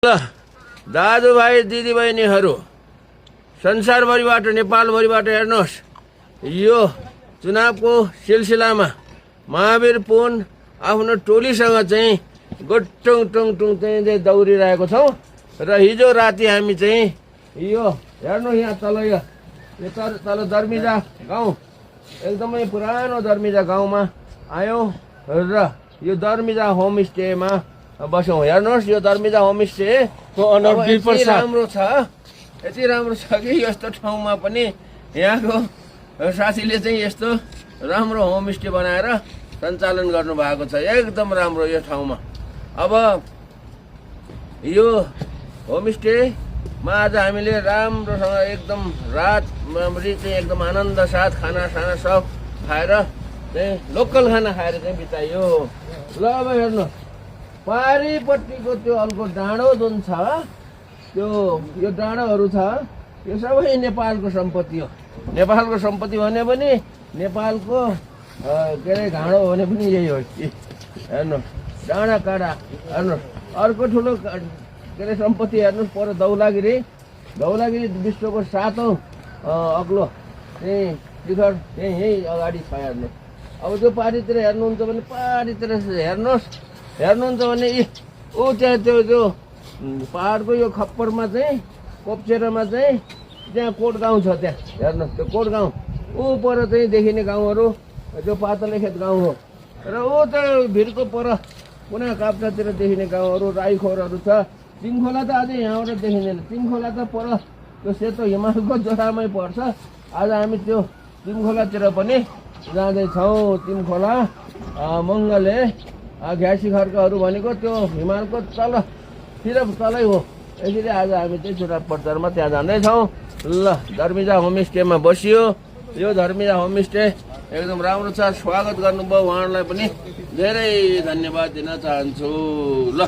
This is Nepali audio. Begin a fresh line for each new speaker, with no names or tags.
ल दाजुभाइ दिदीबहिनीहरू संसारभरिबाट नेपालभरिबाट हेर्नुहोस् यो चुनावको सिलसिलामा महावीर पुन आफ्नो टोलीसँग चाहिँ गोटुङ टुङ टुङ चाहिँ दौडिरहेको छौँ र हिजो राति हामी चाहिँ यो हेर्नु यहाँ तल यो तल दर्मिजा गाउँ एकदमै पुरानो दर्मिजा गाउँमा आयौँ र यो दर्मिजा होमस्टेमा बस्यौँ। हेर्नुहोस् यो दर्मिजा होमस्टे राम्रो छ, यति राम्रो छ कि यस्तो ठाउँमा पनि यहाँको साथीले चाहिँ यस्तो राम्रो होमस्टे बनाएर सञ्चालन गर्नु भएको छ। एकदम राम्रो यो ठाउँमा। अब यो होमस्टेमा आज हामीले राम्रोसँग एकदम रातभरि चाहिँ एकदम आनन्द साथ खाना साना सब खाएर चाहिँ लोकल खाना खाएर चाहिँ बितायो। ल अब हेर्नु पारिपट्टिको त्यो अर्को डाँडो जुन छ त्यो यो डाँडोहरू छ यो सबै नेपालको सम्पत्ति हो। नेपालको सम्पत्ति भने पनि नेपालको के अरे घाँडो भने पनि यही हो। हेर्नु डाँडा काँडा हेर्नु। अर्को ठुलो के अरे सम्पत्ति हेर्नुहोस् पर धौलागिरी विश्वको 7औं अग्लो चाहिँ शिखर चाहिँ यही अगाडि छ। हेर्नु अब त्यो पारितिर हेर्नुहुन्छ भने पारितिर हेर्नुहुन्छ भने ऊ त्यहाँ त्यो पहाडको यो खप्परमा चाहिँ कोप्चेरामा चाहिँ त्यहाँ कोट गाउँ छ। त्यहाँ हेर्नुहोस् त्यो कोट गाउँ ऊ पर चाहिँ देखिने गाउँहरू त्यो पातलेखेत गाउँ हो र ऊ त भिरको पर कुना काप्चातिर देखिने गाउँहरू राईखोरहरू छ। तिङखोला त अझै यहाँबाट देखिँदैन। तिङखोला त पर त्यो सेतो हिमालको जोरामै पर्छ। आज हामी त्यो तिङखोलातिर पनि जाँदैछौँ। तिङखोला मङ्गले घ्यासीखर्कहरू भनेको त्यो हिमालको तलतिर तलै हो। यसरी आज हामी चाहिँ चुनाव प्रचारमा त्यहाँ जाँदैछौँ। ल धर्मिजा होमस्टेमा बसियो। यो धर्मिजा होमस्टे एकदम राम्रो छ। स्वागत गर्नुभयो, उहाँहरूलाई पनि धेरै धन्यवाद दिन चाहन्छु। ल